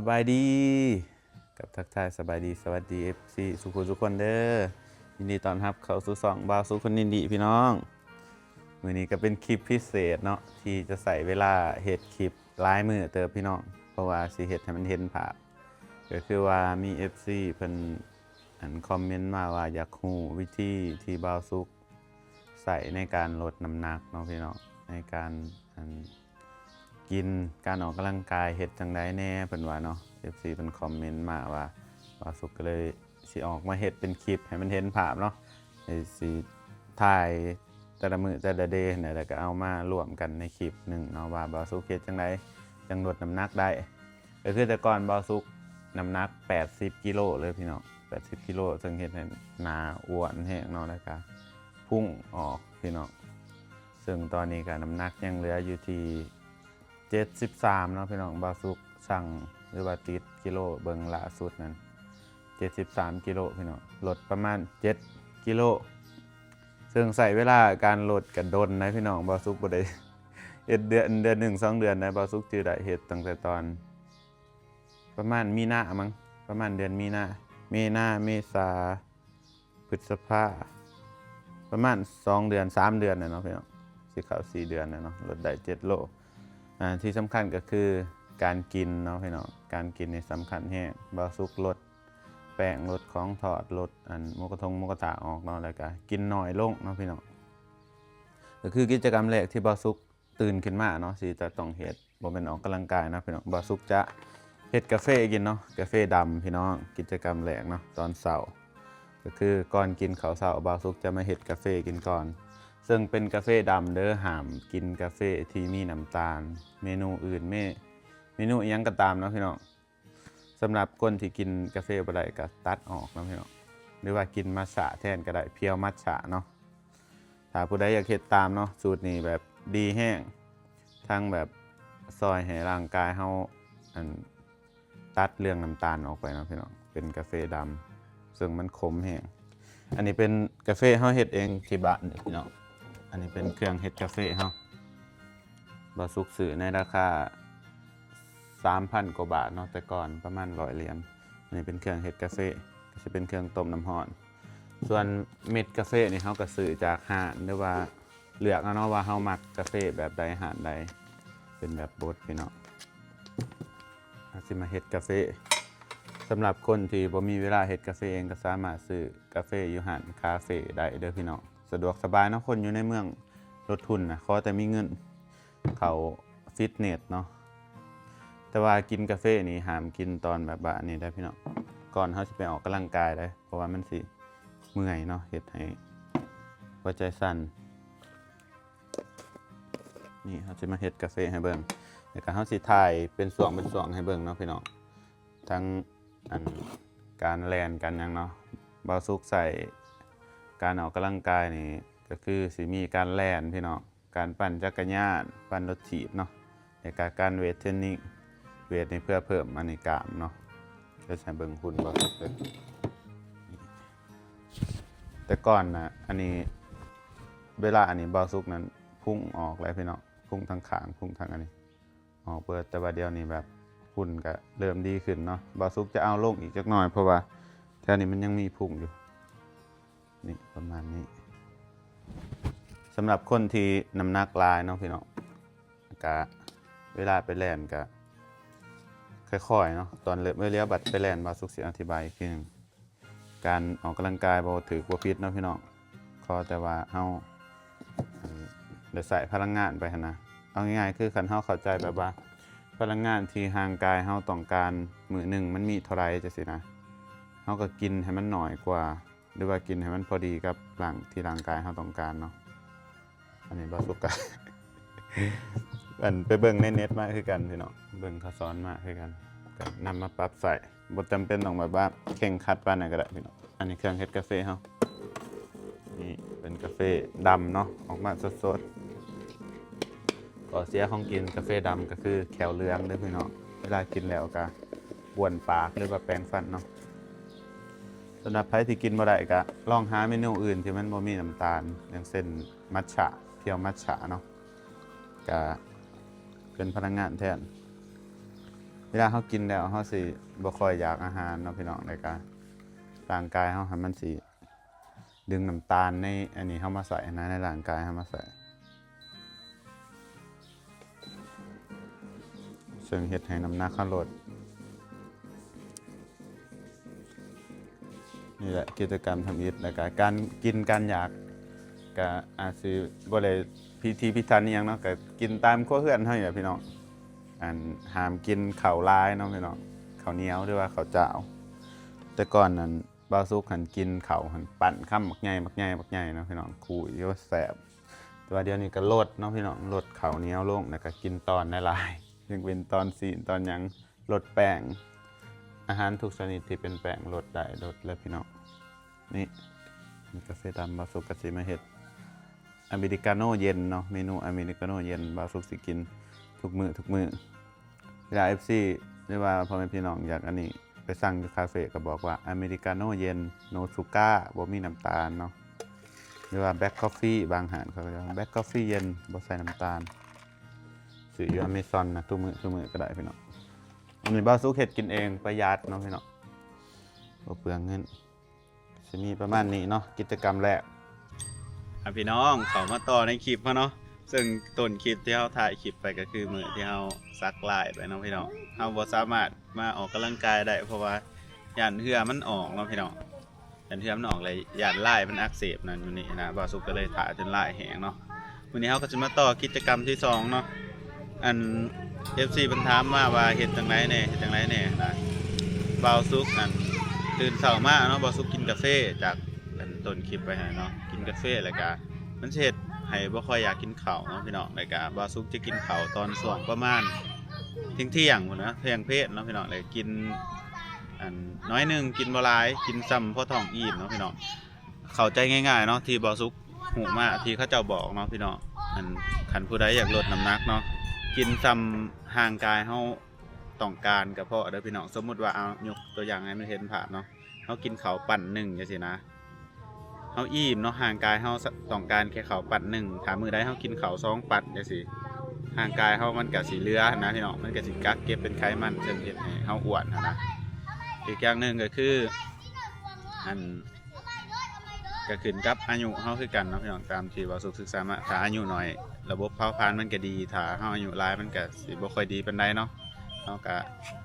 ບາຍດີ ກັບທັກທາຍສະບາຍດີ ສະຫວັດດີ ເອັຟຊີ ສູ່ຜູ້ສູ່ຄົນເດີ. ຍິນດີຕ້ອນຮັບເຂົ້າສູ່ຊ່ອງບ່າວສຸກຄົນອິນດີພີ່ນ້ອງ. ມື້ນີ້ກໍເປັນຄລິບພິເສດເນາະ ທີ່ຈະໃຊ້ເວລາເຮັດຄລິບຫຼາຍມື້ເຕີບພີ່ນ້ອງ ເພາະວ່າຊິເຮັດໃຫ້ມັນເຫັນພາບ. ກໍຄືວ່າມີເອັຟຊີເພິ່ນ ອັນ ຄອມເມັນມາວ່າຢາກຮູ້ວິທີທີ່ບ່າວສຸກໃຊ້ໃນການລົດນ້ຳໜັກເນາະພີ່ນ້ອງ ໃນການ ອັນ ກິນ ການອອກກຳລັງກາຍເຮັດຈັ່ງໃດແດ່ ເພິ່ນວ່າເນາະ. ເອັຟຊີເພິ່ນຄອມເມັນມາວ່າ ບ່າວສຸກກໍເລີຍຊິອອກມາເຮັດເປັນຄລິບໃຫ້ມັນເຫັນພາບເນາະ ໃຫ້ຊິຖ່າຍແຕ່ລະມື້ແຕ່ລະເດຫັ້ນແຫຼະ ແລ້ວກໍເອົາມາລວມກັນໃນຄລິບໜຶ່ງເນາະ ວ່າບ່າວສຸກເຮັດຈັ່ງໃດຈັ່ງລົດນ້ຳໜັກໄດ້. ກໍຄືແຕ່ກ່ອນບ່າວສຸກນ້ຳໜັກແປດສິບກິໂລເລີຍພີ່ນ້ອງ ແປດສິບກິໂລ ເຊິ່ງເຮັດໃຫ້ໜ້າອ້ວນແຮງເນາະ ແລ້ວກໍພຸງອອກພີ່ນ້ອງ. ເຊິ່ງຕອນນີ້ກໍນ້ຳໜັກຍັງເຫຼືອຢູ່ທີ່ເຈັດສິບສາມເນາະພີ່ນ້ອງ. ບ່າວສຸກຊັ່ງ ຫຼືວ່າຕິດກິໂລເບິ່ງລ່າສຸດນັ້ນ ເຈັດສິບສາມກິໂລພີ່ນ້ອງ ລົດປະມານເຈັດກິໂລ. ເຊິ່ງໃຊ້ເວລາການລົດກະດົນນະພີ່ນ້ອງ ບ່າວສຸກບໍ່ໄດ້ເຮັດເດືອນ ເດືອນໜຶ່ງສອງເດືອນນະ. ບ່າວສຸກຈື່ໄດ້ເຮັດຕັ້ງແຕ່ຕອນປະມານມີນາມັງ ປະມານເດືອນມີນາ ມີນາ ເມສາ ພຶດສະພາ ປະມານສອງເດືອນສາມເດືອນແຫຼະເນາະພີ່ນ້ອງ ຊິເຂົ້າສີ່ເດືອນແລ້ວເນາະ ລົດໄດ້ເຈັດໂລ. ອ່າ ທີ່ສຳຄັນກໍຄືການກິນເນາະພີ່ນ້ອງ ການກິນນີ້ສຳຄັນແຮງ. ບ່າວສຸກລົດແປ້ງ ລົດຂອງທອດ ລົດ ອັນ ໝູກະທົງໝູກະທະອອກເນາະ ແລ້ວກະກິນໜ້ອຍລົງເນາະພີ່ນ້ອງ. ກໍຄືກິດຈະກຳແລກທີ່ບ່າວສຸກຕື່ນຂຶ້ນມາເນາະ ທີ່ຈະຕ້ອງເຮັດ ບໍ່ແມ່ນອອກກຳລັງກາຍເນາະພີ່ນ້ອງ ບ່າວສຸກຈະເຮັດກາເຟກິນເນາະ ກາເຟດຳພີ່ນ້ອງ. ກິດຈະກຳແລກເນາະ ຕອນເຊົ້າ ກໍຄືກ່ອນກິນເຂົ້າເຊົ້າ ບ່າວສຸກຈະມາເຮັດກາເຟກິນກ່ອນ ເຊິ່ງເປັນກາເຟດຳເດີ ຫ້າມກິນກາເຟທີ່ມີນ້ຳຕານ. ເມນູອື່ນ ເມ ເມນູອີ່ຫຍັງກໍຕາມເນາະພີ່ນ້ອງ ສຳລັບຄົນທີ່ກິນກາເຟບໍ່ໄດ້ກໍຕັດອອກເນາະພີ່ນ້ອງ ຫຼືວ່າກິນມັດສະແທນກໍໄດ້ ພຽວມັດສະເນາະ. ຖ້າຜູ້ໃດຢາກເຮັດຕາມເນາະ ສູດນີ້ແບບດີແຮງ ທັງແບບຊ່ອຍໃຫ້ຮ່າງກາຍເຮົາ ອັນ ຕັດເລື່ອງນ້ຳຕານອອກໄປເນາະພີ່ນ້ອງ. ເປັນກາເຟດຳ ເຊິ່ງມັນຂົມແຮງ. ອັນນີ້ເປັນກາເຟເຮົາເຮັດເອງທີ່ບ້ານນີ້ພີ່ນ້ອງ. ອັນນີ້ເປັນເຄື່ອງເຮັດກາເຟເຮົາ ບ່າວສຸກຊື້ໃນລາຄາສາມພັນກວ່າບາດເນາະ ແຕ່ກ່ອນປະມານຮ້ອຍຫຼຽນ. ອັນນີ້ເປັນເຄື່ອງເຮັດກາເຟ ກໍຊິເປັນເຄື່ອງຕົ້ມນ້ຳຮ້ອນ. ສ່ວນເມັດກາເຟນີ້ເຮົາກໍຊື້ຈາກຮ້ານ ຫຼືວ່າເລືອກເອົາເນາະ ວ່າເຮົາມັກກາເຟແບບໃດ ຮ້ານໃດ ເປັນແບບບົດພີ່ນ້ອງ. ເຮົາຊິມາເຮັດກາເຟ ສຳລັບຄົນທີ່ບໍ່ມີເວລາເຮັດກາເຟເອງ ກໍສາມາດຊື້ກາເຟຢູ່ຮ້ານຄາເຟໄດ້ເດີພີ່ນ້ອງ. ສະດວກສະບາຍເນາະ ຄົນຢູ່ໃນເມືອງລົດທຶນນະ ຂໍແຕ່ມີເງິນເຂົ້າຟິດເນັດເນາະ. ແຕ່ວ່າກິນກາເຟນີ້ຫ້າມກິນຕອນແບບວ່າອັນນີ້ໄດ໋ພີ່ນ້ອງ ກ່ອນເຮົາຊິໄປອອກກຳລັງກາຍໄດ໋ ເພາະວ່າມັນຊິເມື່ອຍເນາະ ເຮັດໃຫ້ຫົວໃຈສັ່ນ. ນີ້ເຮົາຊິມາເຮັດກາເຟໃຫ້ເບິ່ງ ແລ້ວກໍເຮົາຊິຖ່າຍເປັນຊ່ວງເປັນຊ່ວງໃຫ້ເບິ່ງເນາະພີ່ນ້ອງ ທັງ ອັນ ການແລ່ນ ການຫຍັງເນາະ. ບ່າວສຸກໃຊ້ການອອກກຳລັງກາຍນີ້ ກໍຄືຊິມີການແລ່ນພີ່ນ້ອງ ການປັ່ນຈັກກະຍານ ປັ່ນລົດຖີບເນາະ ແລ້ວກະການເວດເທຣນນິງ. ເວດນີ້ເພື່ອເພີ່ມອັນນີ້ກາມເນາະ. ດຽວໃຫ້ເບິ່ງຫຸ່ນບ່າວສຸກເດີ. ແຕ່ກ່ອນນະ ອັນນີ້ ເວລາອັນນີ້ບ່າວສຸກນັ້ນພຸງອອກແລ້ວພີ່ນ້ອງ ພຸງທັງຂ້າງ ພຸງທັງອັນນີ້ ອອກເບີດ. ແຕ່ວ່າດຽວນີ້ແບບຫຸ່ນກະເລີ່ມດີຂຶ້ນເນາະ. ບ່າວສຸກຈະເອົາລົງອີກຈັກໜ້ອຍ ເພາະວ່າແຖວນີ້ມັນຍັງມີພຸງຢູ່. ນີ້ປະມານນີ້. ສຳລັບຄົນທີ່ນ້ຳໜັກຫຼາຍເນາະພີ່ນ້ອງ ກະເວລາໄປແລ່ນກະຄ່ອຍໆເນາະ. ຕອນເລີ່ມ ເອີ ແລ້ວບັດໄປແລ່ນ ບ່າວສຸກຊິອະທິບາຍອີກທີໜຶ່ງ. ການອອກກຳລັງກາຍບໍ່ຖືກບໍ່ຜິດເນາະພີ່ນ້ອງ ຂໍແຕ່ວ່າເຮົາ ອັນ ໄດ້ໃຊ້ພະລັງງານໄປຫັ້ນນະ. ເອົາງ່າຍໆ ຄືຄັນເຮົາເຂົ້າໃຈແບບວ່າພະລັງງານທີ່ຮ່າງກາຍເຮົາຕ້ອງການມື້ໜຶ່ງມັນມີເທົ່າໃດຈັ່ງຊີ້ນະ ເຮົາກໍກິນໃຫ້ມັນໜ້ອຍກວ່າ ຫຼືວ່າກິນໃຫ້ມັນພໍດີກັບຮ່າງ ທີ່ຮ່າງກາຍເຮົາຕ້ອງການເນາະ. ອັນນີ້ບ່າວສຸກກະ ອັນ ໄປເບິ່ງໃນເນັດມາຄືກັນພີ່ນ້ອງ ເບິ່ງເຂົາສອນມາຄືກັນ ກໍນຳມາປັບໃຊ້. ບໍ່ຈຳເປັນຕ້ອງແບບວ່າເຄັ່ງຄັດປານນັ້ນກໍໄດ້ພີ່ນ້ອງ. ອັນນີ້ເຄື່ອງເຮັດກາເຟເຮົາ ນີ້ເປັນກາເຟດຳເນາະ ອອກມາສົດໆ. ຂໍ້ເສຍຂອງກິນກາເຟດຳກໍຄືແຂ້ວເຫຼືອງເດີພີ່ນ້ອງ ເວລາກິນແລ້ວກໍບ້ວນປາກ ຫຼືວ່າແປງຟັນເນາະ. ສຳລັບໃຜທີ່ກິນບໍ່ໄດ້ກໍລອງຫາເມນູອື່ນທີ່ມັນບໍ່ມີນ້ຳຕານ ຢ່າງເຊັ່ນ ມັດສະ ພຽວມັດສະເນາະ ກະເປັນພະລັງງານແທນ. ເວລາເຮົາກິນແລ້ວ ເຮົາຊິບໍ່ຄ່ອຍຢາກອາຫານເນາະພີ່ນ້ອງ ແລ້ວກະຮ່າງກາຍເຮົາຫັ້ນມັນຊິດຶງນ້ຳຕານໃນອັນນີ້ເຮົາມາໃສ່ນະ ໃນຮ່າງກາຍເຮົາມາໃສ່ ເຊິ່ງເຮັດໃຫ້ນ້ຳໜັກເຮົາລົດ. ນີ້ແຫຼະກິດຈະກຳທຳອິດ ແລ້ວກະການກິນການຢາກ ກະອາດຊິບໍ່ໄດ້ພິຖີພິຖັນອີ່ຫຍັງເນາະ ກະກິນຕາມຄົວເຮືອນເຮົານີ້ແຫຼະພີ່ນ້ອງ. ອັນ ຫ້າມກິນເຂົ້າຫຼາຍເນາະພີ່ນ້ອງ ເຂົ້າໜຽວ ຫຼືວ່າເຂົ້າຈ້າວ. ແຕ່ກ່ອນນັ້ນ ບ່າວສຸກຫັ້ນກິນເຂົ້າຫັ້ນ ປັ້ນຄຳບັກໃຫຍ່ ບັກໃຫຍ່ ບັກໃຫຍ່ເນາະພີ່ນ້ອງ ຄຸຍ ໂອ້ ແຊບ. ແຕ່ວ່າດຽວນີ້ກະລົດເນາະພີ່ນ້ອງ ລົດເຂົ້າໜຽວລົງ ແລ້ວກະກິນຕອນຫຼາຍໆ ເຊິ່ງເປັນຕອນຊີ້ນຕອນຫຍັງ ລົດແປ້ງ ອາຫານທຸກຊະນິດທີ່ເປັນແປ້ງ ລົດໄດ້ ລົດແລ້ວພີ່ນ້ອງ. ນີ້ ກາເຟດຳ ບ່າວສຸກກະຊິມາເຮັດອາເມລິກາໂນເຢັນເນາະ ເມນູອາເມລິກາໂນເຢັນ ບ່າວສຸກຊິກິນທຸກມື້ ທຸກມື້. ເວລາເອັຟຊີ ຫຼືວ່າພໍ່ແມ່ພີ່ນ້ອງຢາກອັນນີ້ ໄປສັ່ງຢູ່ຄາເຟກະບອກວ່າ ອາເມລິກາໂນເຢັນ ໂນຊູກາ ບໍ່ມີນ້ຳຕານເນາະ ຫຼືວ່າ ແບລັກຄອບຟີ ບາງຮ້ານເຂົາກະເອີ້ນ ແບລັກຄອບຟີເຢັນ ບໍ່ໃສ່ນ້ຳຕານ. ຊື້ຢູ່ອາເມຊອນນະ ທຸກມື້ ທຸກມື້ກະໄດ້ພີ່ນ້ອງ. ອັນນີ້ບ່າວສຸກເຮັດກິນເອງ ປະຢັດເນາະພີ່ນ້ອງ ບໍ່ເປືອງເງິນ. ຊິມີປະມານນີ້ເນາະ ກິດຈະກຳແລກ. ອ່ະ ພີ່ນ້ອງ ເຂົ້າມາຕໍ່ໃນຄລິບເຮົາເນາະ ເຊິ່ງຕົ້ນຄລິບທີ່ເຮົາຖ່າຍຄລິບໄປກະຄືມື້ທີ່ເຮົາສັກລາຍໄປເນາະພີ່ນ້ອງ. ເຮົາບໍ່ສາມາດມາອອກກຳລັງກາຍໄດ້ ເພາະວ່າຢ້ານເຫື່ອມັນອອກເນາະພີ່ນ້ອງ ຢ້ານເຫື່ອມັນອອກ ແລະ ຢ້ານລາຍມັນອັກເສບນັ້ນຢູ່ນີ້ນະ. ບ່າວສຸກກະເລີຍຖ້າຈົນລາຍແຫ້ງເນາະ. ມື້ນີ້ເຮົາກະຊິມາຕໍ່ກິດຈະກຳທີສອງເນາະ. ອັນ ເອັຟຊີ ເພິ່ນຖາມມາວ່າເຮັດຈັ່ງໃດແດ່ ເຮັດຈັ່ງໃດແດ່ນະ. ບ່າວສຸກນັ້ນ ຕື່ນເຊົ້າມາເນາະ ບ່າວສຸກກິນກາເຟ ຈາກອັນຕົ້ນຄລິບໄປຫັ້ນເນາະ ກິນກາເຟ ແລ້ວກະມັນຊິເຮັດໃຫ້ບໍ່ຄ່ອຍຢາກກິນເຂົ້າເນາະພີ່ນ້ອງ. ແລ້ວກະບ່າວສຸກຈະກິນເຂົ້າຕອນຊ່ວງປະມານທ່ຽງໆພຸ້ນນະ ທ່ຽງເພນເນາະພີ່ນ້ອງ ແລ້ວກິນອັນໜ້ອຍໜຶ່ງ ກິນບໍ່ຫຼາຍ ກິນຊ່ຳພໍທ້ອງອີ່ມເນາະພີ່ນ້ອງ. ເຂົ້າໃຈງ່າຍໆເນາະ ທີ່ບ່າວສຸກຮູ້ມາ ທີ່ເຂົາເຈົ້າບອກເນາະພີ່ນ້ອງ. ອັນ ຄັນຜູ້ໃດຢາກລົດນ້ຳໜັກເນາະ ກິນຊ່ຳຮ່າງກາຍເຮົາຕ້ອງການກະພໍເດີພີ່ນ້ອງ. ສົມມຸດວ່າ ເອົາ ຍົກຕົວຢ່າງໃຫ້ມັນເຫັນພາບເນາະ ເຮົາກິນເຂົ້າປັ້ນໜຶ່ງຈັ່ງຊີ້ນະ ເຮົາອີ່ມເນາະ ຮ່າງກາຍເຮົາຕ້ອງການແຄ່ເຂົ້າປັ້ນໜຶ່ງ. ຖ້າມື້ໃດເຮົາກິນເຂົ້າສອງປັ້ນຈັ່ງຊີ້ ຮ່າງກາຍເຮົາມັນກະຊິເຫຼືອຫັ້ນນະພີ່ນ້ອງ ມັນກະຊິກັກເກັບເປັນໄຂມັນ ເຊິ່ງເຮັດໃຫ້ເຮົາອ້ວນຫັ້ນນະ. ອີກຢ່າງໜຶ່ງກະຄື ອັນ ກະຂຶ້ນກັບອາຍຸເຮົາຄືກັນເນາະພີ່ນ້ອງ ຕາມທີ່ບ່າວສຸກສຶກສາມາ ຖ້າອາຍຸໜ້ອຍ ລະບົບເຜົາຜານມັນກະດີ ຖ້າເຮົາອາຍຸຫຼາຍມັນກະຊິບໍ່ຄ່ອຍດີປານໃດເນາະ. ເຮົາກະ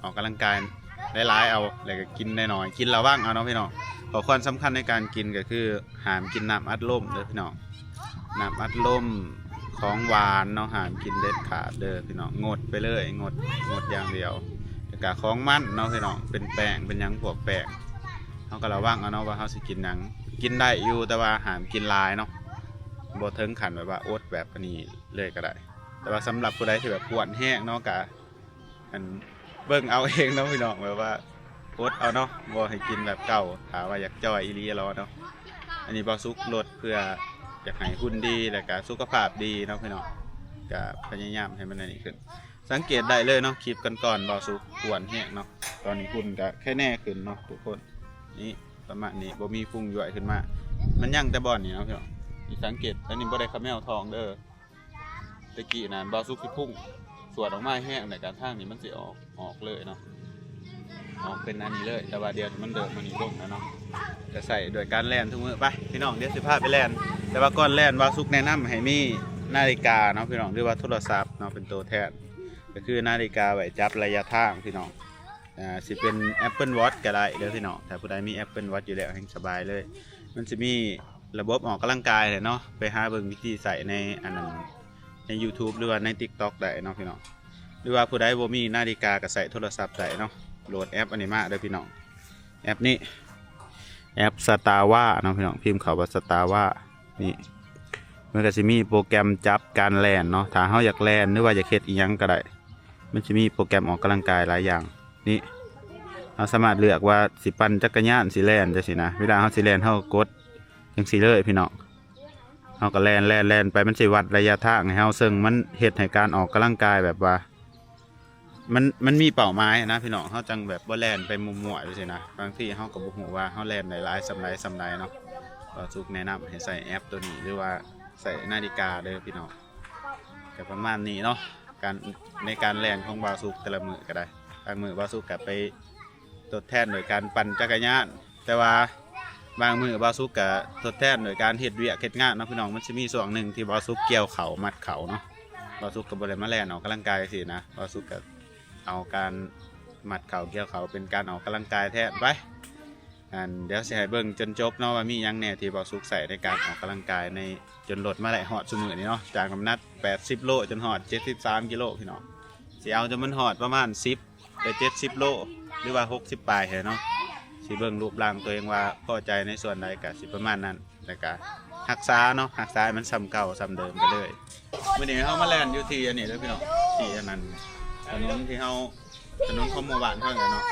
ອອກກຳລັງກາຍຫຼາຍໆເອົາ ແລ້ວກະກິນໜ້ອຍໆ ກິນລະວັງເອົາເນາະພີ່ນ້ອງ. ຂໍ້ຄວນສຳຄັນໃນການກິນກະຄື ຫ້າມກິນນ້ຳອັດລົມເດີພີ່ນ້ອງ ນ້ຳອັດລົມ ຂອງຫວານເນາະ ຫ້າມກິນເດັດຂາດເດີພີ່ນ້ອງ ງົດໄປເລີຍ ງົດ ງົດຢ່າງດຽວ. ແລ້ວກະຂອງມັນເນາະພີ່ນ້ອງ ເປັນແປ້ງເປັນຫຍັງ ພວກແປ້ງ ເຮົາກະລະວັງເອົາເນາະວ່າເຮົາຊິກິນຫຍັງ. ກິນໄດ້ຢູ່ ແຕ່ວ່າຫ້າມກິນຫຼາຍເນາະ ບໍ່ເຖິງຂັ້ນແບບວ່າອົດແບບອັນນີ້ເລີຍກະໄດ້. ແຕ່ວ່າສຳລັບຜູ້ໃດທີ່ແບບອ້ວນແຮງເນາະ ກະ ອັນ ເບິ່ງເອົາເອງເນາະພີ່ນ້ອງ ແບບວ່າອົດເອົາເນາະ ບໍ່ໃຫ້ກິນແບບເກົ່າ. ຖ້າວ່າຢາກຈ່ອຍອີ່ຫຼີລະເນາະ. ອັນນີ້ບ່າວສຸກລົດເພື່ອຢາກໃຫ້ຫຸ່ນດີ ແລ້ວກະສຸຂະພາບດີເນາະພີ່ນ້ອງ ກະພະຍາຍາມໃຫ້ມັນອັນນີ້ຂຶ້ນ. ສັງເກດໄດ້ເລີຍເນາະ ຄລິບກ່ອນໆ ບ່າວສຸກອ້ວນແຮງເນາະ ຕອນນີ້ຫຸ່ນກະໄຄແນ່ຂຶ້ນເນາະທຸກຄົນ. ນີ້ ປະມານນີ້ ບໍ່ມີຟຸງຢວຍຂຶ້ນມາ ມັນຍັງແຕ່ບ່ອນນີ້ເນາະພີ່ນ້ອງ. ນີ້ສັງເກດ ອັນນີ້ບໍ່ໄດ້ຂະແມວທ້ອງເດີ ແຕ່ກີ້ນະບ່າວສຸກຊິພຸ້ງສວດອອກມາແຮງ ແລ້ວກະທາງນີ້ມັນຊິອອກ ອອກເລີຍເນາະ ອອກເປັນອັນນີ້ເລີຍ. ແຕ່ວ່າດຽວນີ້ມັນເດີກມານີ້ລົງແລ້ວເນາະ ກະໃຊ້ດ້ວຍການແລ່ນທຸກມື້. ໄປພີ່ນ້ອງ ດຽວຊິພາໄປແລ່ນ. ແຕ່ວ່າກ່ອນແລ່ນ ບ່າວສຸກແນະນຳໃຫ້ມີນາລິກາເນາະພີ່ນ້ອງ ຫຼືວ່າໂທລະສັບເນາະ ເປັນໂຕແທນ ກະຄືນາລິກາໄວ້ຈັບໄລຍະທາງພີ່ນ້ອງ. ອາ ຊິເປັນ Apple Watch ກະໄດ້ເດີພີ່ນ້ອງ ຖ້າຜູ້ໃດມີ Apple Watch ຢູ່ແລ້ວແຮ່ງສະບາຍເລີຍ. ມັນຊິມີລະບົບອອກກຳລັງກາຍແຫຼະເນາະ ໄປຫາເບິ່ງວິທີໃຊ້ໃນອັນນັ້ນ ໃນ YouTube ຫຼືວ່າໃນ TikTok ໄດ້ເນາະພີ່ນ້ອງ. ຫຼືວ່າຜູ້ໃດບໍ່ມີນາລິກາກະໃຊ້ໂທລະສັບໄດ້ເນາະ ໂຫຼດແອັບອັນນີ້ມາເດີພີ່ນ້ອງ. ແອັບນີ້ ແອັບ Strava ເນາະພີ່ນ້ອງ ພິມເຂົ້າວ່າ Strava ນີ້ ມັນກະຊິມີໂປຣແກຣມຈັບການແລ່ນເນາະ ຖ້າເຮົາຢາກແລ່ນ ຫຼືວ່າຢາກເຮັດອີ່ຫຍັງກະໄດ້ ມັນຊິມີໂປຣແກຣມອອກກຳລັງກາຍຫຼາຍຢ່າງ. ນີ້ ເຮົາສາມາດເລືອກວ່າຊິປັ່ນຈັກກະຍານ ຊິແລ່ນຈັ່ງຊີ້ນະ. ເວລາເຮົາຊິແລ່ນ ເຮົາກະກົດຈັ່ງຊີ້ເລີຍພີ່ນ້ອງ ເຮົາກະແລ່ນ ແລ່ນ ແລ່ນໄປ ມັນຊິວັດໄລຍະທາງໃຫ້ເຮົາ ເຊິ່ງມັນເຮັດໃຫ້ການອອກກຳລັງກາຍແບບວ່າ ມັນ ມັນມີເປົ້າໝາຍນະພີ່ນ້ອງ ເຮົາຈັ່ງແບບບໍ່ແລ່ນໄປມົ້ວໆຈັ່ງຊີ້ນະ. ບາງທີເຮົາກະບໍ່ຮູ້ວ່າເຮົາແລ່ນໄດ້ຫຼາຍສ່ຳໃດສ່ຳໃດເນາະ. ບ່າວສຸກແນະນຳໃຫ້ໃຊ້ແອັບໂຕນີ້ ຫຼືວ່າໃຊ້ນາລິກາເດີພີ່ນ້ອງ. ກະປະມານນີ້ເນາະ ການ ໃນການແລ່ນຂອງບ່າວສຸກແຕ່ລະມື້ກະໄດ້. ບາງມື້ບ່າວສຸກກໍໄປທົດແທນໂດຍການປັ່ນຈັກກະຍານ, ແຕ່ວ່າບາງມື້ບ່າວສຸກກໍທົດແທນໂດຍການເຮັດວຽກເຮັດງານເນາະພີ່ນ້ອງ. ມັນຊິມີຊ່ວງໜຶ່ງທີ່ບ່າວສຸກກ່ຽວເຂົ້າມັດເຂົ້າເນາະ, ບ່າວສຸກກໍບໍ່ໄດ້ມາແລ່ນອອກກຳລັງກາຍຊີ້ນະ, ບ່າວສຸກກໍເອົາການມັດເຂົ້າກ່ຽວເຂົ້າເປັນການອອກກຳລັງກາຍແທນໄປ. ອັນ ດຽວຊິໃຫ້ເບິ່ງຈົນຈົບເນາະ ວ່າມີຫຍັງແດ່ທີ່ບ່າວສຸກໃຊ້ໃນການອອກກຳລັງກາຍໃນ ຈົນລົດມາໄດ້ຮອດຊຸມື້ນີ້ເນາະ, ຈາກນ້ຳໜັກແປດສິບໂລຈົນຮອດເຈັດສິບສາມກິໂລພີ່ນ້ອງ. ຊິເອົາຈົນມັນຮອດປະມານສິບ ຫຼື ເຈັດສິບໂລ ຫຼືວ່າຫົກສິບປາຍຫັ້ນເນາະ. ຊິເບິ່ງຮູບຮ່າງຕົວເອງວ່າພໍໃຈໃນສ່ວນໃດ ກະຊິປະມານນັ້ນ, ແລ້ວກະຮັກສາເນາະ, ຮັກສາໃຫ້ມັນສ່ຳເກົ່າສ່ຳເດີມໄປເລີຍ. ມື້ນີ້ເຮົາມາແລ່ນຢູ່ທີ່ອັນນີ້ເດີພີ່ນ້ອງ, ທີ່ອັນນັ້ນ ຖະໜົນທີ່ເຮົາ ຖະໜົນຂອງໝູ່ບ້ານເຮົານີ້ເນາະ.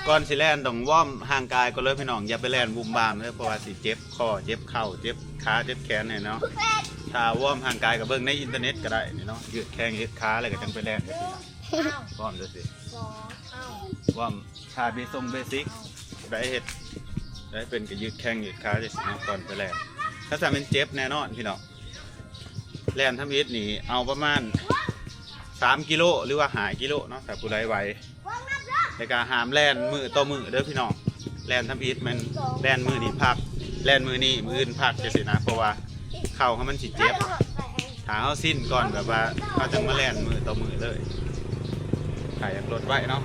ກ່ອນຊິແລ່ນຕ້ອງວອມຮ່າງກາຍກ່ອນເລີຍພີ່ນ້ອງ, ຢ່າໄປແລ່ນວຸ່ມວາມເດີ ເພາະວ່າຊິເຈັບຄໍ ເຈັບເຂົ່າ ເຈັບຂາ ເຈັບແຂນນີ້ເນາະ. ຖ້າວອມຮ່າງກາຍກໍເບິ່ງໃນອິນເຕີເນັດກໍໄດ້ນີ້ເນາະ, ຢືດແຂ້ງຢືດຂາ ແລ້ວກໍຈັ່ງໄປແລ່ນເດີພີ່ນ້ອງ. ວອມເດີຊິ ວອມທ່າເບສົງເບສິກ ໄດ້ເຮັດ ໄດ້ເປັນກໍຢືດແຂ້ງຢືດຂາຈັ່ງຊີ້ເນາະ ກ່ອນໄປແລ່ນ. ຖ້າຊັ້ນແມ່ນເຈັບແນ່ນອນພີ່ນ້ອງ. ແລ່ນທຳອິດນີ້ເອົາປະມານສາມກິໂລ ຫຼືວ່າຫ້າກິໂລເນາະ ຖ້າຜູ້ໃດໄຫວ. ແລ້ວກໍຫ້າມແລ່ນມື້ຕໍ່ມື້ເດີພີ່ນ້ອງ, ແລ່ນທຳອິດແມ່ນແລ່ນມື້ນີ້ພັກ ແລ່ນມື້ນີ້ມື້ອື່ນພັກຈັ່ງຊີ້ນະ, ເພາະວ່າເຂົ່າເຮົາມັນຊິເຈັບ. ຖ້າເຮົາຊິນກ່ອນ ແບບວ່າເຮົາຈັ່ງມາແລ່ນມື້ຕໍ່ມື້ເລີຍ, ຖ້າຢາກລົດໄວເນາະ.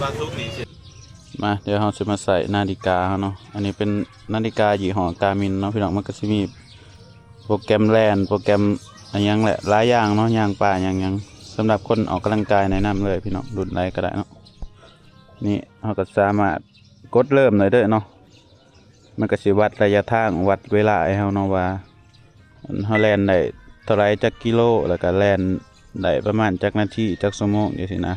ບ່າວສຸກນີ້ຊິ ມາ ດຽວເຮົາຊິມາໃສ່ນາລິກາເຮົາເນາະ. ອັນນີ້ເປັນນາລິກາຍີ່ຫໍ້ກາມິນເນາະພີ່ນ້ອງ, ມັນກໍຊິມີໂປຣແກຣມແລ່ນ ໂປຣແກຣມອີ່ຫຍັງແຫຼະ ຫຼາຍຢ່າງເນາະ, ຍ່າງປ່າຍ່າງຫຍັງ. ສຳລັບຄົນອອກກຳລັງກາຍແນະນຳເລີຍພີ່ນ້ອງ, ລຸ້ນໃດກໍໄດ້ເນາະ. ນີ້ເຮົາກໍສາມາດກົດເລີ່ມໄດ້ເດີເນາະ, ມັນກໍຊິວັດໄລຍະທາງ ວັດເວລາໃຫ້ເຮົາເນາະວ່າ ເຮົາແລ່ນໄດ້ເທົ່າໃດຈັກກິໂລ ແລ້ວກໍແລ່ນໄດ້ປະມານຈັກນາທີ ຈັກຊົ່ວໂມງຈັ່ງຊີ້ນະ.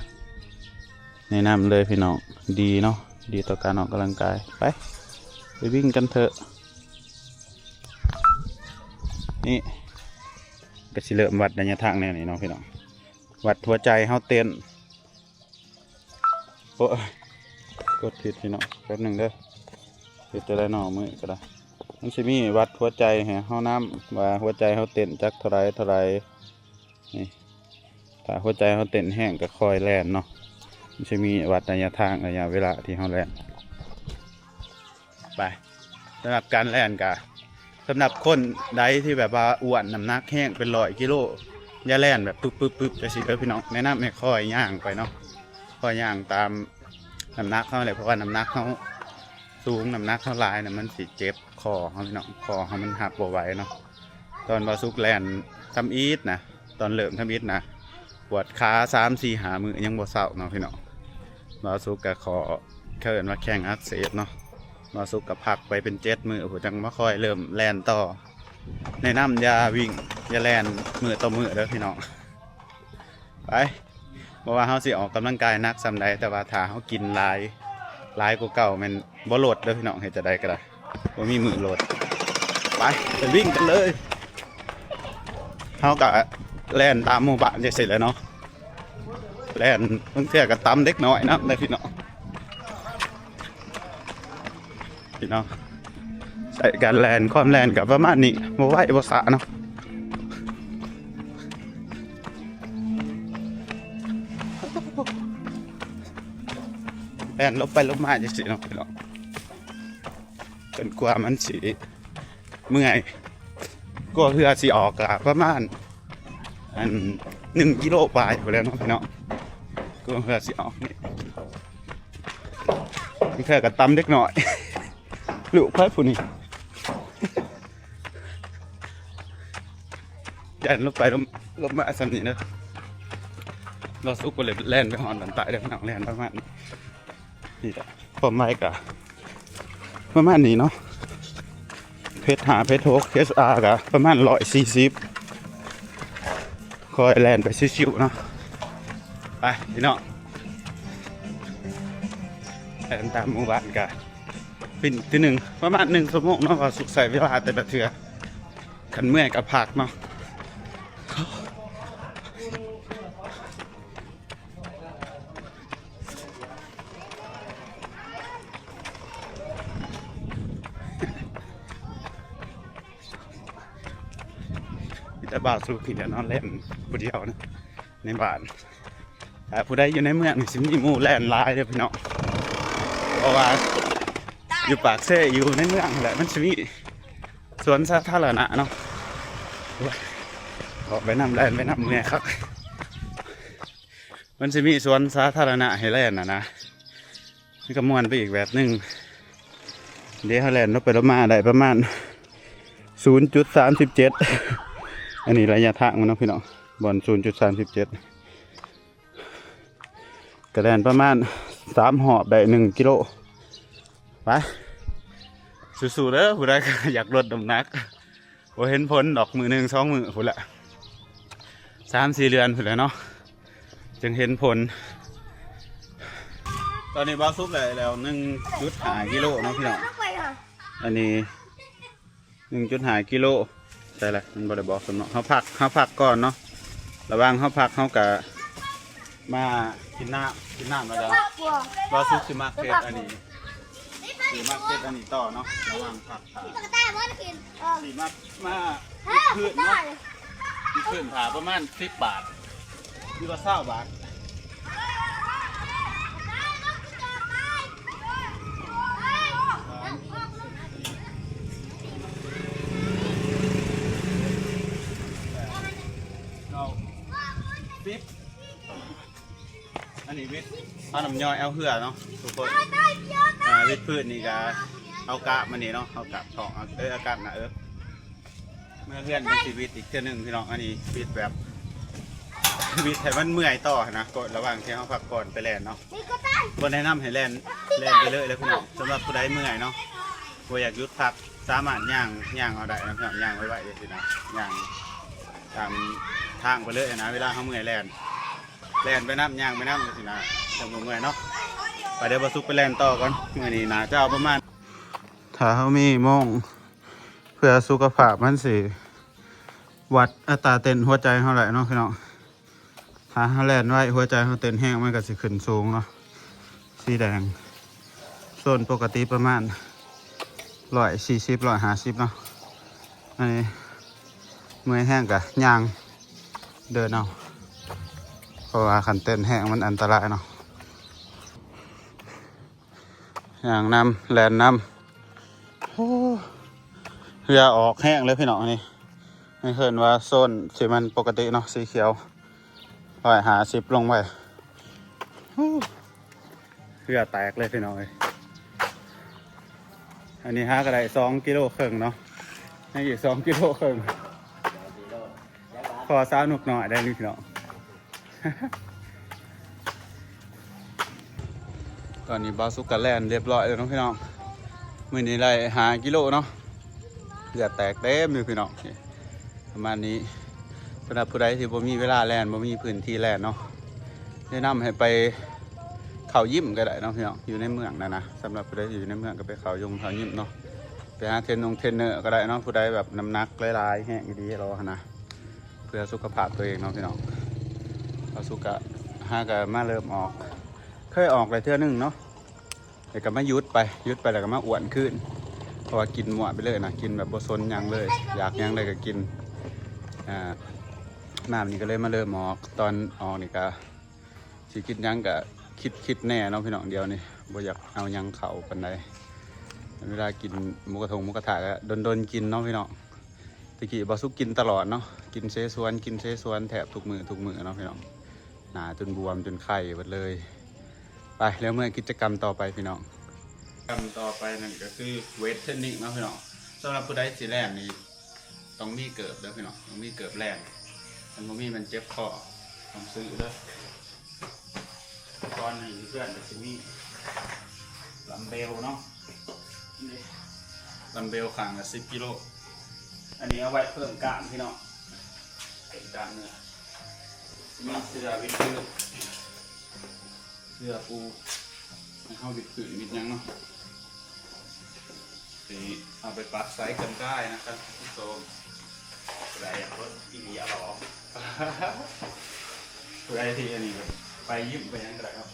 ແນະນຳເລີຍພີ່ນ້ອງ, ດີເນາະ, ດີຕໍ່ການອອກກຳລັງກາຍ. ໄປ ໄປວິ່ງກັນເຖາະ. ນີ້ກໍຊິເລີ່ມວັດໄລຍະທາງແນວນີ້ເນາະພີ່ນ້ອງ, ວັດຫົວໃຈເຮົາເຕັ້ນ. ໂອ້ຍ ກົດຜິດພີ່ນ້ອງ, ແປັບໜຶ່ງເດີ. ເຮັດຈັ່ງໃດເນາະ ມື້ນີ້ກໍໄດ້. ມັນຊິມີວັດຫົວໃຈໃຫ້ເຮົານຳ ວ່າຫົວໃຈເຮົາເຕັ້ນຈັກເທົ່າໃດເທົ່າໃດ. ນີ້ ຖ້າຫົວໃຈເຮົາເຕັ້ນແຮງກໍຄ່ອຍແລ່ນເນາະ, ມັນຊິມີວັດໄລຍະທາງ ໄລຍະເວລາທີ່ເຮົາແລ່ນ. ໄປ ສຳລັບການແລ່ນກະ ສຳລັບຄົນໃດທີ່ແບບວ່າອ້ວນ ນ້ຳໜັກແຮງເປັນຮ້ອຍກິໂລ ຢ່າແລ່ນແບບປຶບໆໆ ຈັ່ງຊີ້ເດີພີ່ນ້ອງ. ແນະນຳໃຫ້ຄ່ອຍຍ່າງໄປເນາະ, ຄ່ອຍຍ່າງຕາມນ້ຳໜັກເຮົາແຫຼະ, ເພາະວ່ານ້ຳໜັກເຮົາສູງ ນ້ຳໜັກເຮົາຫຼາຍນະ ມັນຊິເຈັບຄໍເຮົາພີ່ນ້ອງ, ຄໍເຮົາມັນຮັບບໍ່ໄຫວເນາະ. ຕອນບ່າວສຸກແລ່ນທຳອິດນະ ຕອນເລີ່ມທຳອິດນະ ປວດຂາສາມ ສີ່ ຫ້າມື້ຍັງບໍ່ເຊົາເນາະພີ່ນ້ອງ. ບ່າວສຸກກໍຂໍ ເອີ້ນວ່າແຂ້ງອັກເສບເນາະ, ບ່າວສຸກກໍພັກໄປເປັນເຈັດມື້ພຸ້ນ ຈັ່ງມາຄ່ອຍເລີ່ມແລ່ນຕໍ່. ແນະນຳຢ່າວິ່ງ ຢ່າແລ່ນມື້ຕໍ່ມື້ເດີພີ່ນ້ອງ. ໄປ ບໍ່ວ່າເຮົາຊິອອກກຳລັງກາຍໜັກສ່ຳໃດ ແຕ່ວ່າຖ້າເຮົາກິນຫຼາຍ ຫຼາຍກວ່າເກົ່າແມ່ນບໍ່ລົດເດີພີ່ນ້ອງ, ເຮັດຈັ່ງໃດກໍໄດ້ ບໍ່ມີມື້ລົດ. ໄປ ໄປວິ່ງກັນເລີຍ. ເຮົາກໍແລ່ນຕາມໝູ່ບ້ານຈັ່ງຊີ້ແຫຼະເນາະ, ແລ່ນບາງເທື່ອກໍຕຳເດັກນ້ອຍນຳເດີພີ່ນ້ອງ. ພີ່ນ້ອງ ໃຊ້ການແລ່ນ ຄວາມແລ່ນກໍປະມານນີ້ ບໍ່ໄວບໍ່ຊ້າເນາະ. ແລ່ນຫຼົບໄປຫຼົບມາຈັ່ງຊີ້ເນາະພີ່ນ້ອງ, ຈົນກວ່າມັນຊິເມື່ອຍ. ກວ່າເຫື່ອຊິອອກກໍປະມານ ອັນ ໜຶ່ງກິໂລປາຍພຸ້ນແຫຼະເນາະພີ່ນ້ອງ, ກວ່າເຫື່ອຊິອອກນີ້. ບາງເທື່ອກໍຕຳເດັກນ້ອຍ ລູກໃຜຜູ້ນີ້. ແລ່ນລົງໄປລົງ ລົງມາສ່ຳນີ້ເດີ. ບໍ່ສຸກກໍເລີຍແລ່ນໄປຮອດບ້ານປາຍເດີພີ່ນ້ອງ, ແລ່ນປະມານນີ້. ນີ້ແຫຼະ ຄວາມໄວກໍປະມານນີ້ເນາະ, ເພດຫ້າ ເພດຫົກ ເພດອາ ກໍປະມານຮ້ອຍສີ່ສິບ. ຄ່ອຍແລ່ນໄປຊິວໆເນາະ. ໄປພີ່ນ້ອງ ແລ່ນຕາມໝູ່ບ້ານກະ ເປັນທີໜຶ່ງ ປະມານໜຶ່ງຊົ່ວໂມງເນາະ, ວ່າສຸກໃຊ້ເວລາແຕ່ລະເທື່ອ, ຄັນເມື່ອຍກໍພັກເນາະ. ມີແຕ່ບ່າວສຸກນີ້ແຫຼະເນາະ ແລ່ນຜູ້ດຽວນະ ໃນບ້ານ. ຖ້າຜູ້ໃດຢູ່ໃນເມືອງນີ້ ຊິມີໝູ່ແລ່ນຫຼາຍເດີພີ່ນ້ອງ ເພາະວ່າຢູ່ປາກເຊ ຢູ່ໃນເມືອງຫັ້ນແຫຼະ ມັນຊິມີສວນສາທາລະນະເນາະ. ອອກໄປນຳ ແລ່ນໄປນຳ ເມື່ອຍຄັກ. ມັນຊິມີສວນສາທາລະນະໃຫ້ແລ່ນນະນະ ມັນກໍມ່ວນໄປອີກແບບໜຶ່ງ. ເດ ເຮົາແລ່ນລົງໄປລົງມາໄດ້ປະມານສູນຈຸດສາມສິບເຈັດ ອັນນີ້ໄລຍະທາງມັນເນາະພີ່ນ້ອງ ບ່ອນສູນຈຸດສາມສິບເຈັດ ກະແລ່ນປະມານສາມຮອບໄດ້ໜຶ່ງກິໂລ. ໄປ ສູ້ໆເດີ ຜູ້ໃດຢາກລົດນ້ຳໜັກ. ບໍ່ເຫັນຜົນດອກ ມື້ໜຶ່ງສອງມື້ພຸ້ນແຫຼະ ສາມສີ່ເດືອນພຸ້ນແຫຼະເນາະ ຈຶ່ງເຫັນຜົນ. ຕອນນີ້ບ່າວສຸກໄດ້ແລ້ວໜຶ່ງຈຸດຫ້າກິໂລເນາະພີ່ນ້ອງ ອັນນີ້ໜຶ່ງຈຸດຫ້າກິໂລ. ໃສ່ລະ ມັນບໍ່ໄດ້ບອກຊ້ຳເນາະ ເຮົາພັກ ເຮົາພັກກ່ອນເນາະ. ລະຫວ່າງເຮົາພັກ ເຮົາກະມາກິນນ້ຳ ກິນນ້ຳແລ້ວກະບ່າວສຸກຊິມາເກັບອັນນີ້ ຊິມາເກັບອັນນີ້ຕໍ່ເນາະ ລະຫວ່າງພັກຖ້າ ຊິມາ ມາວິດພື້ນເນາະ ວິດພື້ນຖ້າປະມານສິບບາດ ຫຼືວ່າຊາວບາດ. ເກົ້າ ສິບ ອັນນີ້ວິດ ເອົານ້ຳຍ່ອຍ ເອົາເຫື່ອເນາະທຸກຄົນ. ອ່າ ວິດພື້ນນີ້ກະເອົາກາບມານີ້ເນາະ ເອົາກາບທ້ອງ ເອີ ເອົາກາບໜ້າເອິກ ເມື່ອເຮືອນຈັ່ງຊິວິດອີກເທື່ອໜຶ່ງພີ່ນ້ອງ. ອັນນີ້ວິດແບບ ວິດໃຫ້ມັນເມື່ອຍຕໍ່ຫັ້ນນະ ກໍລະຫວ່າງທີ່ເຮົາພັກຜ່ອນໄປແລ່ນເນາະ. ບໍ່ແນະນຳໃຫ້ແລ່ນ ແລ່ນໄປເລີຍເດີພີ່ນ້ອງ. ສຳລັບຜູ້ໃດເມື່ອຍເນາະ ບໍ່ຢາກຢຸດພັກ ສາມາດຍ່າງ ຍ່າງເອົາໄດ້ເນາະພີ່ນ້ອງ ຍ່າງໄວໆຈັ່ງຊີ້ນະ ຍ່າງຕາມທາງໄປເລີຍນະ ເວລາເຮົາເມື່ອຍແລ່ນ ແລ່ນໄປນຳ ຍ່າງໄປນຳຈັ່ງຊີ້ນະ ຈັ່ງບໍ່ເມື່ອຍເນາະ. ໄປ ດຽວບ່າວສຸກໄປແລ່ນຕໍ່ກ່ອນ ມື້ນີ້ໜ້າຈະເອົາປະມານ ຖ້າເຮົາມີໂມງເພື່ອສຸຂະພາບ ມັນຊິວັດອັດຕາເຕັ້ນຫົວໃຈເຮົາໄດ້ເນາະພີ່ນ້ອງ. ຖ້າເຮົາແລ່ນໄວ ຫົວໃຈເຮົາເຕັ້ນແຮງ ມັນກໍຊິຂຶ້ນສູງເນາະ. ສີແດງ ໂຊນປົກກະຕິປະມານຮ້ອຍສີ່ສິບ ຮ້ອຍຫ້າສິບເນາະ. ອັນນີ້ເມື່ອຍແຮງກະຍ່າງເດີນເອົາ ເພາະວ່າຄັນເຕັ້ນແຮງມັນອັນຕະລາຍເນາະ. ຍ່າງນຳ ແລ່ນນຳ ໂອ້ ເຫື່ອອອກແຮງເລີຍພີ່ນ້ອງ. ອັນນີ້ໃຫ້ເອີ້ນວ່າໂຊນທີ່ມັນປົກກະຕິເນາະ ສີຂຽວ ຮ້ອຍຫ້າສິບລົງໄປ ໂອ້ ເຫື່ອແຕກເລີຍພີ່ນ້ອງເອີຍ. ອັນນີ້ຫາກໍໄດ້ສອງກິໂລເຄິ່ງເນາະ ຍັງອີກສອງກິໂລເຄິ່ງ ພໍສາວນົກນ້ອຍໄດ້ນີ້ພີ່ນ້ອງ. ຕອນນີ້ບ່າວສຸກກໍແລ່ນຮຽບຮ້ອຍແລ້ວເນາະພີ່ນ້ອງ. ມື້ນີ້ໄດ້ຫ້າກິໂລເນາະ ເຫື່ອແຕກເຕັມຢູ່ພີ່ນ້ອງ. ປະມານນີ້ ສຳລັບຜູ້ໃດທີ່ບໍ່ມີເວລາແລ່ນ ບໍ່ມີພື້ນທີ່ແລ່ນເນາະ ແນະນຳໃຫ້ໄປເຂົ້າຢິມກໍໄດ້ເນາະພີ່ນ້ອງ ຢູ່ໃນເມືອງນັ້ນນະ. ສຳລັບຜູ້ໃດທີ່ຢູ່ໃນເມືອງກໍໄປເຂົ້າຢົງເຂົ້າຢິມເນາະ ໄປຫາເທຣນນົງເທຣນເນີກໍໄດ້ເນາະ. ຜູ້ໃດແບບນ້ຳໜັກຫຼາຍໆແຮງອີ່ຫຼີລາວຫັ້ນນະ ເພື່ອສຸຂະພາບຕົວເອງເນາະພີ່ນ້ອງ. ເຮົາສຸກະ ຫາກະມາເລີ່ມອອກ ເຄີຍອອກແລ້ວເທື່ອໜຶ່ງເນາະ ແລ້ວກະມາຢຸດໄປ ຢຸດໄປແລ້ວກະມາອ້ວນຄືນ ເພາະວ່າກິນມົ້ວໄປເລີຍນະ ກິນແບບບໍ່ສົນຫຍັງເລີຍ ຢາກຫຍັງໃດກະກິນ. ອ່າ ມານີ້ກະເລີຍມາເລີ່ມອອກ ຕອນອອກນີ້ກະ ຊິກິນຫຍັງກະຄິດໆແນ່ເນາະພີ່ນ້ອງ. ດຽວນີ້ບໍ່ຢາກເອົາຫຍັງເຂົ້າປານໃດ ເວລາກິນໝູກະທົງໝູກະທະກະດົນໆກິນເນາະພີ່ນ້ອງ. ແຕ່ກີ້ບ່າວສຸກກິນຕະຫຼອດເນາະ ກິນເສສວນ ກິນເສສວນແທບທຸກມື້ທຸກມື້ເນາະພີ່ນ້ອງ. ໜ້າຈົນບວມຈົນໄຂ່ເບິດເລີຍ. ໄປ ແລ້ວເມືອກິດຈະກຳຕໍ່ໄປພີ່ນ້ອງ. ກິດຈະກຳຕໍ່ໄປນັ້ນກໍຄືເວດເທຣນນິງເນາະພີ່ນ້ອງ. ສຳລັບຜູ້ໃດຊິແລ່ນນີ້ ຕ້ອງມີເກີບເດີພີ່ນ້ອງ ຕ້ອງມີເກີບແລ່ນ ຄັນບໍ່ມີມັນເຈັບຄໍ ຕ້ອງຊື້ເດີ. ອຸປະກອນໃນເຮືອນກໍຊິມີລຳເບວເນາະ ນີ້ ລຳເບວຂ້າງລະສິບກິໂລ. ອັນນີ້ເອົາໄວ້ເພີ່ມກ້າມພີ່ນ້ອງ ເພີ່ມກ້າມເນື້ອ. ມີເສື້ອວິດພື້ນ ເສື້ອປູໃຫ້ເຮົາວິດພື້ນວິດຫຍັງເນາະ. ນີ້ເອົາໄປປັກໃສ່ກັນໄດ້ນະ ຄັນຜູ້ຊົມ ຜູ້ໃດຢາກລົດອີ່ຫຼີອະຫຼໍ ຜູ້ໃດທີ່ອັນນີ້ແບບໄປຢິມໄປຫຍັງກໍໄດ້ເນາະ.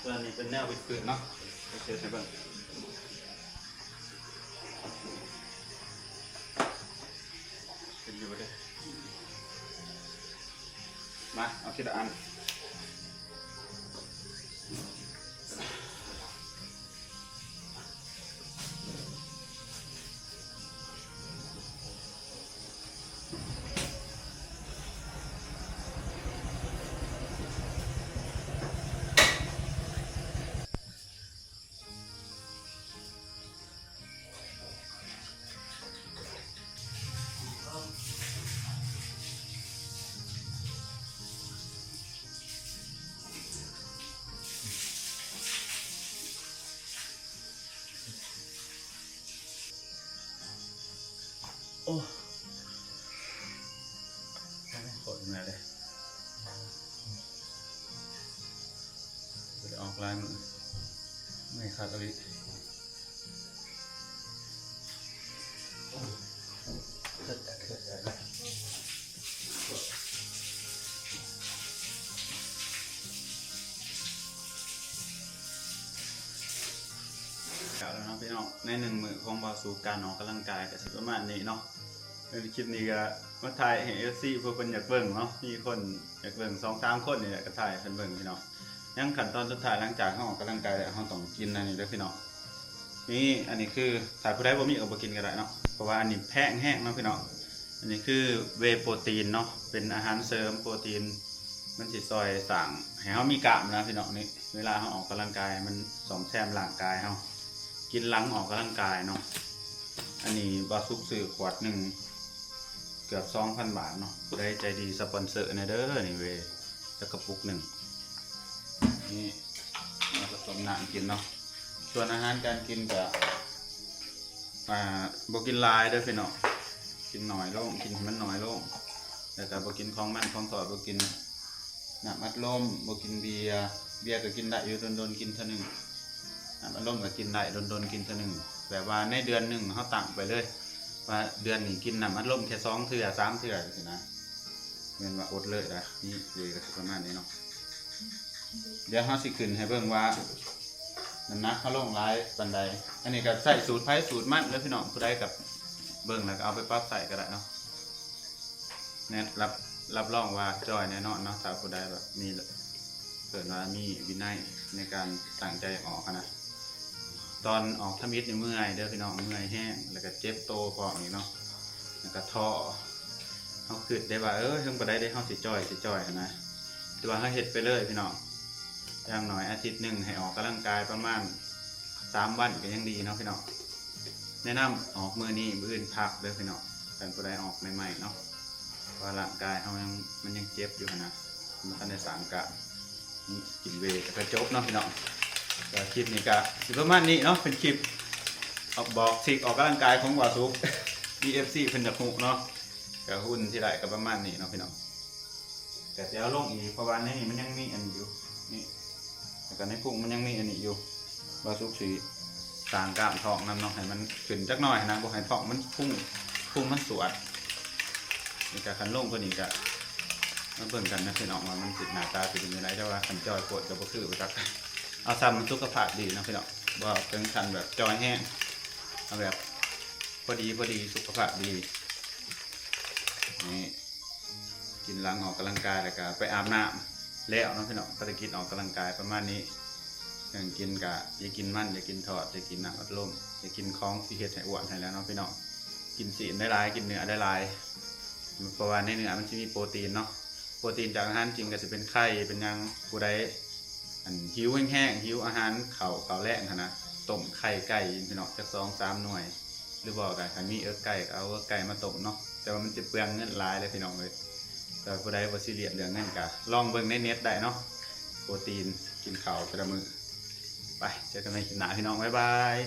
ສ່ວນນີ້ເປັນແນວວິດພື້ນເນາະ ເຮັດໃຫ້ເບິ່ງ ເປັນຢູ່ເດ້. ມາເອົາທີລະອັນ ຫຼາຍມື້ ເມື່ອຍຄັກອີ່ຫຼີ. ເອົາລະເນາະພີ່ນ້ອງ ໃນໜຶ່ງມື້ຂອງບ່າວສຸກ ການອອກກຳລັງກາຍກະຊິປະມານນີ້ເນາະ. ເອີ ຄລິບນີ້ກະມາຖ່າຍໃຫ້ເອັຟຊີ ເພື່ອເພິ່ນຢາກເບິ່ງເນາະ ມີຄົນຢາກເບິ່ງ ສອງສາມຄົນນີ້ແຫຼະ ກະຖ່າຍໃຫ້ເພິ່ນເບິ່ງພີ່ນ້ອງ. ຍັງຂັ້ນຕອນສຸດທ້າຍ ຫຼັງຈາກເຮົາອອກກຳລັງກາຍແລ້ວ ເຮົາຕ້ອງກິນອັນນີ້ເດີພີ່ນ້ອງ. ນີ້ ອັນນີ້ຄື ຖ້າຜູ້ໃດບໍ່ມີກະບໍ່ກິນກະໄດ້ເນາະ ເພາະວ່າອັນນີ້ແພງແຮງເນາະພີ່ນ້ອງ. ອັນນີ້ຄືເວໂປຣຕີນເນາະ ເປັນອາຫານເສີມໂປຣຕີນ ມັນຊິຊ່ອຍສ້າງໃຫ້ເຮົາມີກ້າມນະພີ່ນ້ອງ. ນີ້ ເວລາເຮົາອອກກຳລັງກາຍ ມັນສ້ອມແຊມຮ່າງກາຍເຮົາ ກິນຫຼັງອອກກຳລັງກາຍເນາະ. ອັນນີ້ບ່າວສຸກຊື້ຂວດໜຶ່ງເກືອບສອງພັນບາດເນາະ ຜູ້ໃດໃຈດີສະປອນເຊີແດ່ເດີ. ນີ້ເວ ຈັກກະປຸກໜຶ່ງ ນີ້ ເອົາປະສົມນ້ຳກິນເນາະ. ສ່ວນອາຫານການກິນກະ ອ່າ ບໍ່ກິນຫຼາຍເດີພີ່ນ້ອງ ກິນໜ້ອຍລົງ ກິນໃຫ້ມັນໜ້ອຍລົງ ແລ້ວກະບໍ່ກິນຂອງມັນຂອງທອດ ບໍ່ກິນນ້ຳອັດລົມ ບໍ່ກິນເບຍ. ເບຍກະກິນໄດ້ຢູ່ ດົນໆກິນເທື່ອໜຶ່ງ ນ້ຳອັດລົມກະກິນໄດ້ ດົນໆກິນເທື່ອໜຶ່ງ. ແບບວ່າໃນເດືອນໜຶ່ງເຮົາຕັ້ງໄປເລີຍ ວ່າເດືອນນີ້ກິນນ້ຳອັດລົມແຄ່ສອງເທື່ອ ສາມເທື່ອ ຈັ່ງຊີ້ນະ ແມ່ນວ່າອົດເລີຍນະ. ນີ້ເວກະຊິປະມານນີ້ເນາະ. ດຽວເຮົາຊິຂຶ້ນໃຫ້ເບິ່ງວ່ານ້ຳໜັກເຮົາລົງຫຼາຍປານໃດ. ອັນນີ້ກະໃຊ້ສູດໃຜສູດມັນເດີພີ່ນ້ອງ ຜູ້ໃດກະເບິ່ງແລ້ວກະເອົາໄປປັບໃຊ້ກະໄດ້ເນາະ. ແນ່ ຮັບ ຮັບຮອງວ່າຈ່ອຍແນ່ນອນເນາະ ຖ້າຜູ້ໃດແບບມີ ເອີ້ນວ່າມີວິໄນໃນການຕັ້ງໃຈອອກຫັ້ນນະ. ຕອນອອກທຳອິດນີ້ເມື່ອຍເດີພີ່ນ້ອງ ເມື່ອຍແຮງ ແລ້ວກະເຈັບໂຕພ້ອມອີກເນາະ ແລ້ວກະທໍ້. ເຮົາຄຶດໄດ້ວ່າ ເອີ ເຖິງປານໃດເດ ເຮົາຊິຈ່ອຍ ຊິຈ່ອຍຫັ້ນນະ ແຕ່ວ່າເຮົາເຮັດໄປເລີຍພີ່ນ້ອງ. ຢ່າງໜ້ອຍອາທິດໜຶ່ງໃຫ້ອອກກຳລັງກາຍປະມານສາມວັນກະຍັງດີເນາະພີ່ນ້ອງ. ແນະນຳອອກມື້ນີ້ ມື້ອື່ນພັກເດີພີ່ນ້ອງ ຄັນຜູ້ໃດອອກໃໝ່ໆເນາະ ເພາະວ່າຮ່າງກາຍເຮົາຍັງ ມັນຍັງເຈັບຢູ່ຫັ້ນນະ ມັນບໍ່ທັນໄດ້ສ້າງກ້າມ. ນີ້ກິນເວກະຈະຈົບເນາະພີ່ນ້ອງ. ກະຄລິບນີ້ກະຊິປະມານນີ້ເນາະ ເປັນຄລິບອອກ ບອກທຣິກອອກກຳລັງກາຍຂອງບ່າວສຸກ ທີ່ເອັຟຊີເພິ່ນຢາກຮູ້ເນາະ. ກະຫຸ່ນທີ່ໄດ້ກະປະມານນີ້ເນາະພີ່ນ້ອງ. ກະຊິເອົາລົງອີກ ເພາະວ່າໃນນີ້ມັນຍັງມີອັນນີ້ຢູ່ ນີ້ ແລ້ວກະໃນພຸງມັນຍັງມີອັນນີ້ຢູ່. ບ່າວສຸກຊິສ້າງກ້າມທ້ອງນຳເນາະ ໃຫ້ມັນຂຶ້ນຈັກໜ້ອຍຫັ້ນນະ ບໍ່ໃຫ້ທ້ອງມັນພຸງ ພຸງມັນສວດ. ນີ້ກະຄັນລົງກວ່ານີ້ກະມາເບິ່ງກັນນະພີ່ນ້ອງ ວ່າມັນຊິໜ້າຕາຊິເປັນຈັ່ງໃດ. ແຕ່ວ່າຄັນຈ່ອຍໂພດກະບໍ່ຄື ບໍ່ຈັກ ເອົາຊ່ຳມັນສຸຂະພາບດີເນາະພີ່ນ້ອງ ບໍ່ເຖິງຂັ້ນແບບຈ່ອຍແຮງ ເອົາແບບພໍດີໆ ສຸຂະພາບດີ. ນີ້ ກິນຫຼັງອອກກຳລັງກາຍ ແລ້ວກະໄປອາບນ້ຳ ແລ້ວເນາະພີ່ນ້ອງ. ພາລະກິດອອກກຳລັງກາຍປະມານນີ້ ເລື່ອງກິນກະຢ່າກິນມັນ ຢ່າກິນທອດ ຢ່າກິນນ້ຳອັດລົມ ຢ່າກິນຂອງທີ່ເຮັດໃຫ້ອ້ວນຫັ້ນແຫຼະເນາະພີ່ນ້ອງ. ກິນຊີ້ນໄດ້ຫຼາຍ ກິນເນື້ອໄດ້ຫຼາຍ ເພາະວ່າໃນເນື້ອມັນຊິມີໂປຣຕີນເນາະ ໂປຣຕີນຈາກອາຫານຈິງກະຊິເປັນໄຂ່ເປັນຫຍັງ. ຜູ້ໃດ ອັນ ຫິວແຮງໆ ຫິວອາຫານເຂົ້າ ເຂົ້າແລງຫັ້ນນະ ຕົ້ມໄຂ່ໄກ່ພີ່ນ້ອງ ຈັກສອງສາມໜ່ວຍ ຫຼືບໍ່ກະຄັນມີເອິກໄກ່ກະເອົາເອິກໄກ່ມາຕົ້ມເນາະ. ແຕ່ວ່າມັນຈະເປືອງເງິນຫຼາຍເລີຍພີ່ນ້ອງເອີຍ. ແຕ່ຜູ້ໃດບໍ່ຊີຣຽສເລື່ອງເງິນກະລອງເບິ່ງໃນເນັດໄດ້ເນາະ ໂປຣຕີນ ກິນເຂົ້າແຕ່ລະມື້. ໄປ ເຈີກັນໃໝ່ຄລິບໜ້າພີ່ນ້ອງ ບາຍບາຍ.